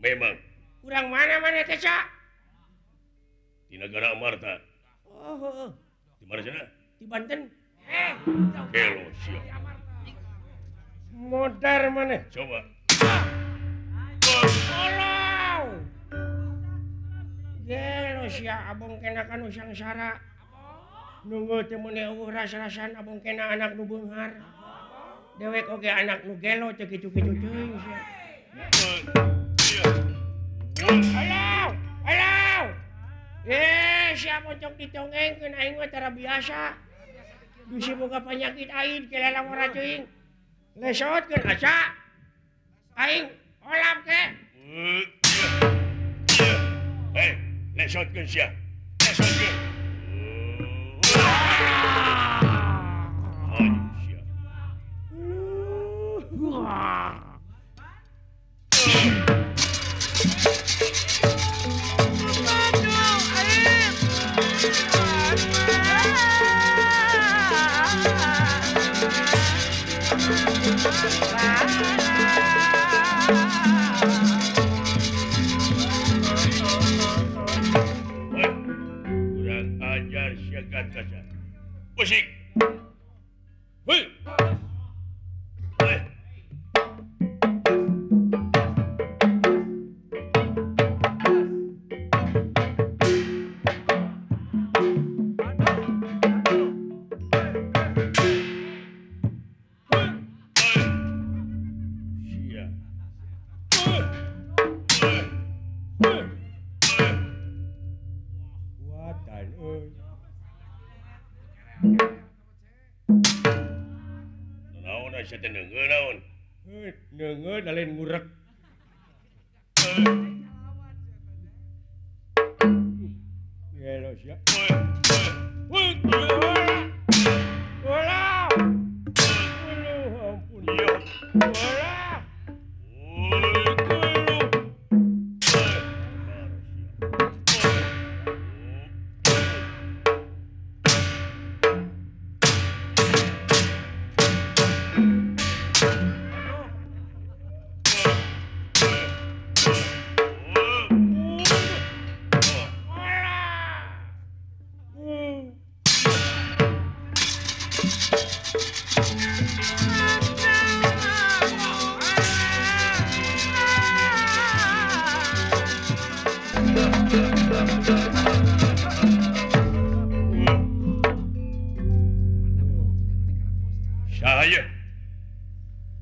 Memang. Urang mana mana teh, Ca? Di negara Amarta. Oh, heeh. Di mana cenah? Di Banten. Gelo sia. Modar mana? Coba. Tolong. Gelo sia abong kena kanu sangsara. Nunggu teu meuni eueuh ras-rasan abong kena anak nu beunghar. Dewek oge anak nu gelo teu kitu-kitu teuing sia. Halo, halo. Sia pocong ditongengkeun aing mah tara biasa. Dusi boga panyakit aing kelelawar ora teuing. Lesotkeun aca. Aing olap ke. Hei, lesotkeun sia. Lesotkeun. Aduh sia. Kurang ajar sia kaca. Musik. Hei. Hei. Sia. Kuatan euy. Naon sia teh neungeun naon? Heuh, neungeun da lain ngurek. Gelo sia. Bola. Aduh, ampun. Bola. Saya.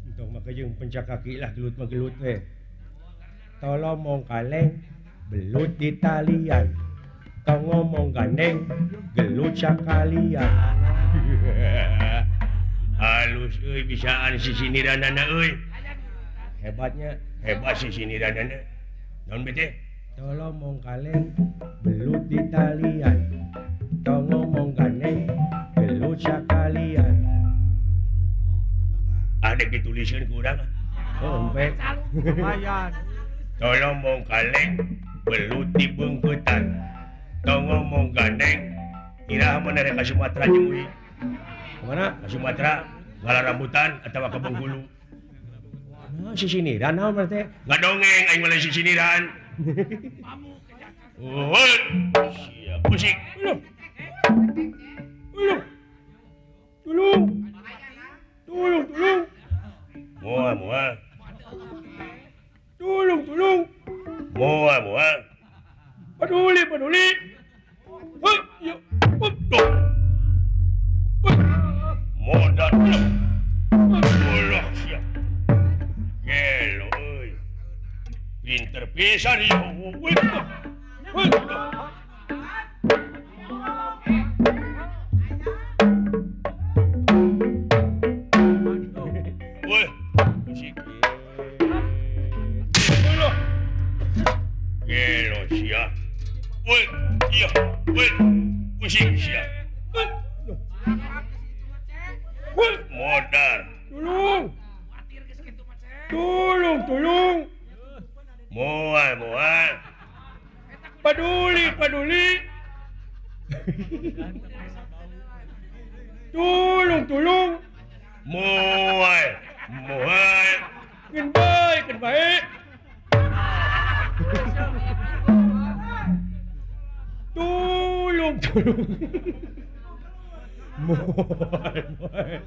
Entong mah jeung pencak kaki lah gelut mah gelut we. Tolong mong kaleng belut di talian. Tong ngomong gandeng gelut sakalian. Halus euy bisaan sisiniranana euy. Hebatnya, hebat sisiniranana. Naon bete? Tolong mong kaleng belut di talian. Tong ngomong gandeng gelut sakalian. Ada dituliskeun ku urang. Oh, empet. Lumayan. Tolong mong kaleng belut di bungkutan. Tong ngomong gandeng iraha mana rek ka Sumatera jeung uy. Kemana? Ka Sumatera ngala rambutan atawa ka Bengkulu. Nah, sisiniran naon berarti? Ngadongeng aing mah lain sisiniran. Oh, sia musik. Tolong. Tolong. Tolong. Tolong, tolong. Moal, moal. Tolong, tolong. Moal, moal. Peduli, peduli. Hei, ya. Tuh. Modal. Bolah sia. Gelo euy. Pinter pisan ieu. Woi, musik. Gelo sia. Woi, iya, woi. Musik sia. Woi, modal. Tolong. Tolong, tolong. Moal, moal. Peduli, peduli. Tolong, tolong. Moal, moal. Keun bae, keun bae. Tulung tulung. Moal moal.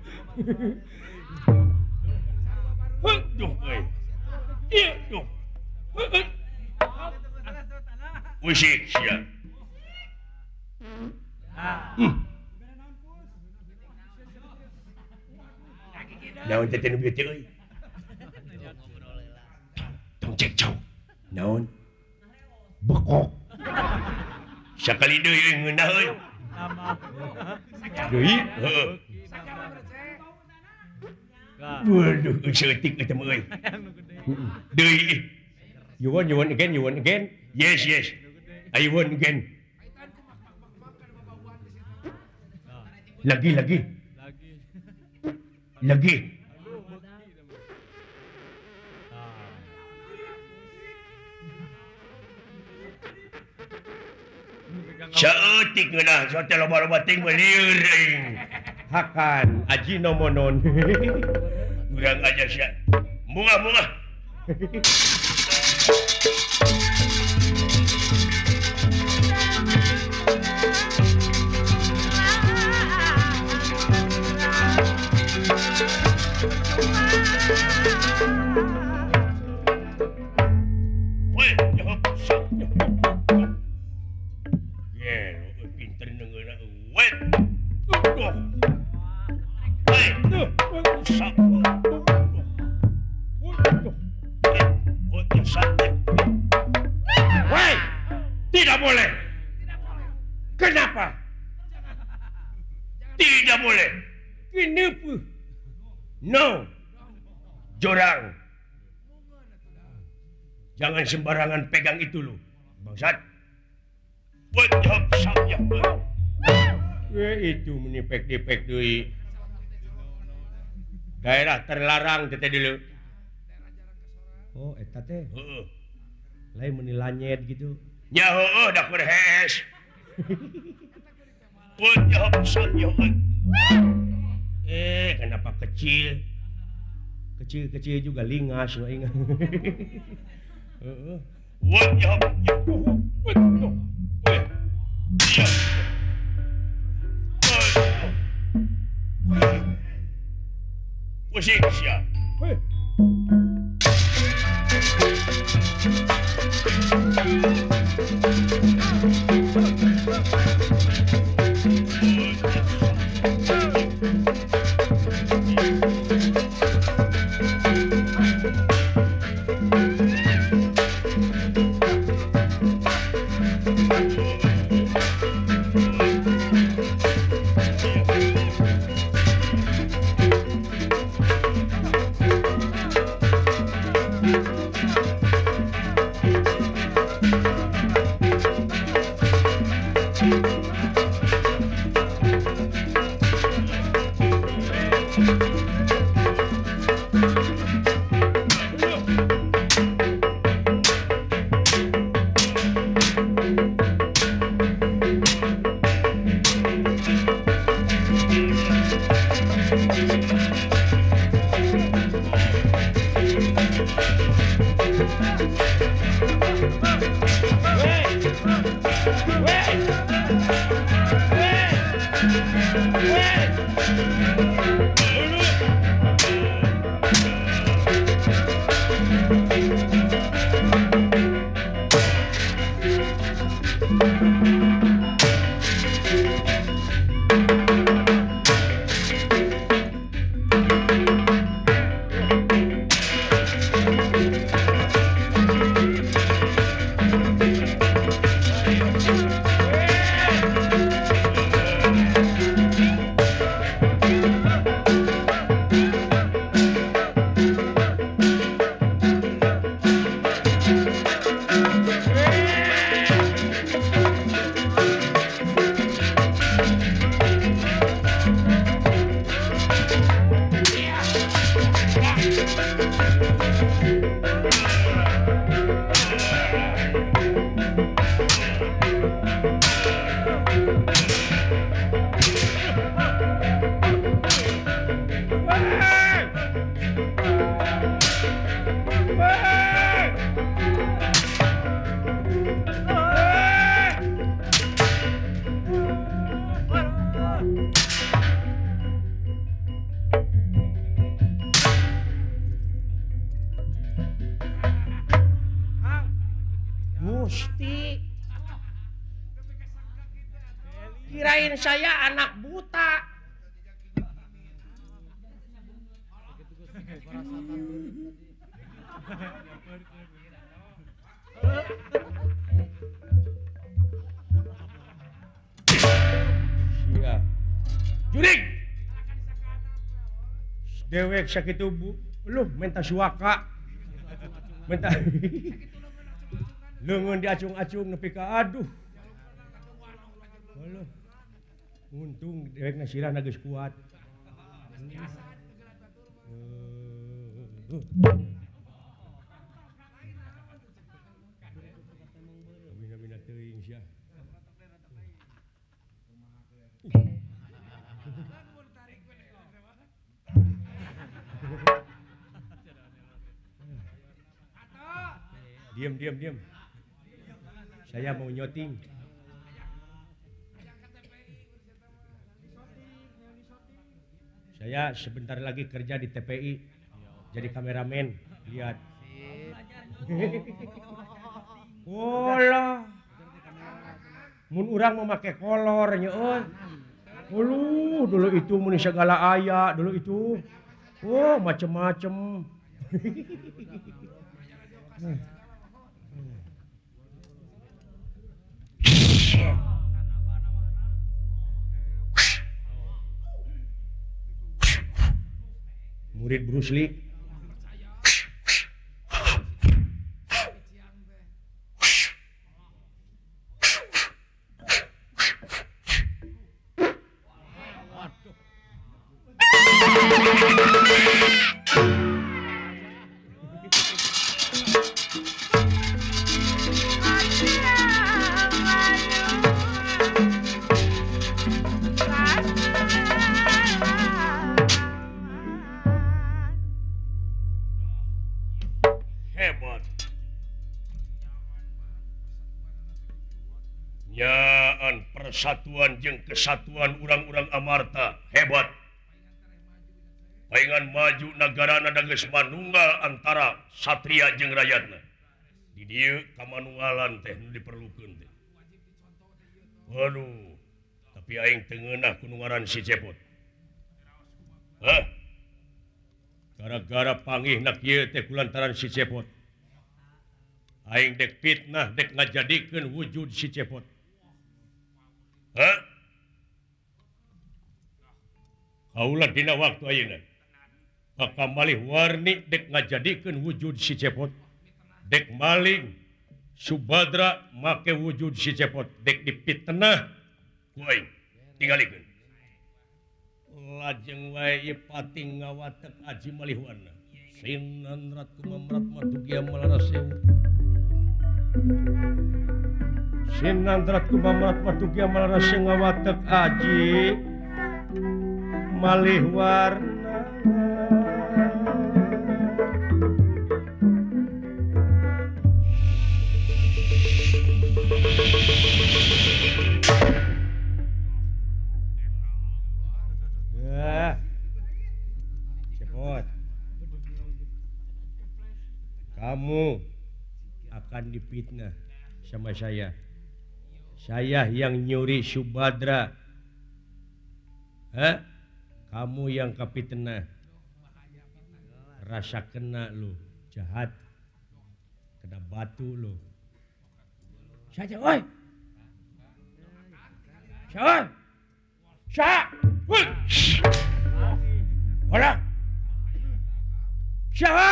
Duh euy. Ieu duh. Usik sia. Naon teh nu bieu teh euy? Tong cekcok. Naon? Bekok. Sakali deui euy ngeunah euy. Deui? Heeh. Waduh, saeutik eta mah euy. Deui. You want again, you want again? Yes, yes. I want again. Lagi, lagi. Lagi. Saeutik ngeunah, sote loba-loba ting melieur aing. Hakan ajinomonon. Urang aja sia. Bunga-bunga. Tidak boleh. Kenapa? Tidak boleh. Kenapa? No. Jorang. Jangan sembarangan pegang itu lu. Bangsat. Itu menipek-nipek deui. Daerah terlarang teh dulu. Oh, eta teh. Heeh. Lain meuni lanyet gitu. Ya heueuh da keur hees. Kenapa kecil? Kecil-kecil juga lingas nu aing. Heeh. Pusing sia. Hei. Gusti. Kirain saya anak buta. Sia. Jurig. Dewek sakitu bu. Luh minta suaka. Minta leungeun diacung-acung nepi ka aduh. Aduh. Untung dewekna sirahna geus kuat. Bina-bina teuing sia. Diam, diam, diam. Saya mau nyoting. Saya sebentar lagi kerja di TPI. Jadi kameramen, lihat. Olah. Mun urang mau make kolor nya euy. Uluh, dulu itu mun segala aya, dulu itu. Oh, macem-macem. Murid Bruce Lee. Hebat. Nyaan persatuan jeung kesatuan urang-urang Amarta hebat. Paingan maju nagarana da geus manunggal antara satria jeung rakyatna. Di dieu kamanunggalan teh nu diperlukeun teh. Waduh, tapi aing teu ngeunah ku nu ngaran si Cepot. Hah? Gara-gara panggihna kieu teh kulantaran si Cepot. Aing dek fitnah dek ngajadikeun wujud si Cepot. Hah? Kaula dina waktu ayeuna. Kakak malih warni dek ngajadikeun wujud si Cepot. Dek maling Subadra make wujud si Cepot dek dipitnah ku aing tingalikeun. Lajeng wae ieu pating ngawatek aji malih warna. Sinandrat kumamrat madugia malaraseu. Sinandrat kumamrat madugia malaraseu ngawatek aji malih warna. Cepot, kamu akan dipitnah sama saya. Saya yang nyuri Subadra. Hah? Kamu yang kapitnah. Rasa kena lu, jahat. Kena batu lu. Saja, oi. Sa. Sa. Hola. Siapa?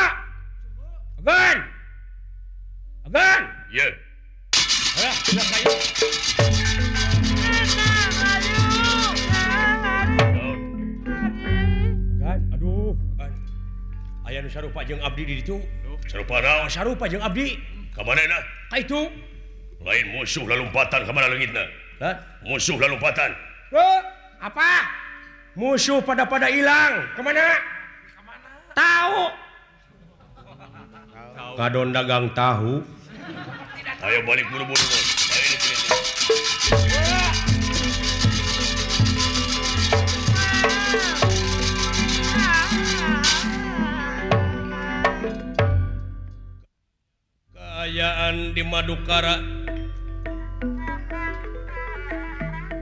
Agan. Agan. Ye. Hola, sudah kayu. Agan, aduh, Agan. Aya nu sarupa jeung abdi di ditu. Sarupa naon? Sarupa jeung abdi. Ka manehna? Ka itu. Lain musuh lalumpatan ka mana leungitna? Hah? Musuh lalumpatan. Apa? Musuh pada hilang. Kemana? Tahu. Kadon dagang tahu. Ayo balik buru-buru. Ayo ini. Kaayaan Kaayaan di Madukara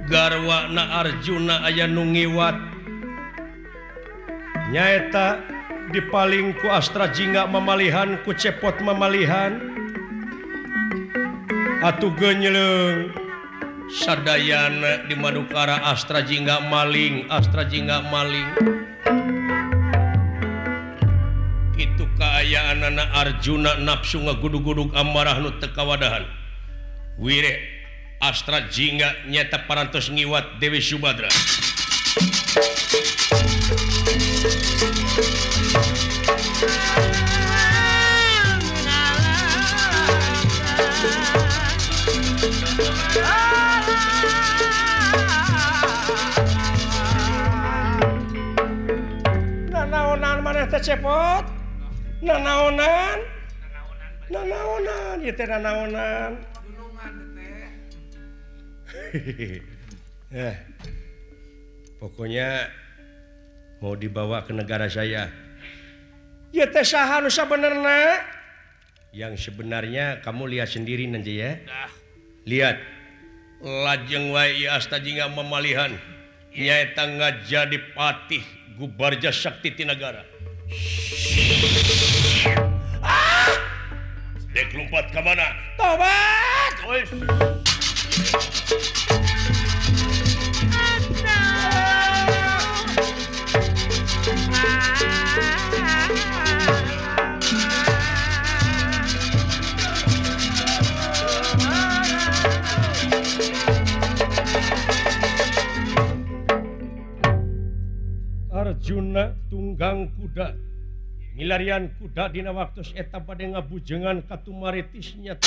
garwana Arjuna aya nu ngiwat nyaeta dipaling ku Astra Jingga mamalihan ku cepot mamalihan atuh genyeleung sadayana di Madukara Astra Jingga maling Astra Jingga maling itu kaayaanana Arjuna nafsu ngagudug-gudug amarah nu teu kawadahan wireh Astra Jingga nyata parantos ngiwat Dewi Subadra. Nanaonan maneh teh cepot? Nanaonan? Nanaonan ieu teh nanaonan. Pokoknya mau dibawa ke negara saya. Ya teh saha nu sabenerna? Yang sebenarnya kamu lihat sendiri nanti ya. Lihat. Lajeng wae ieu Asta Jingga mamalihan nyaeta ngajadi patih Gubarja Sakti Tinagara. Ah! Dek lompat ka mana? Tobat! Oi. Arjuna tunggang kuda milarian kuda dina waktu eta bade ngabujengan katumaritisnya.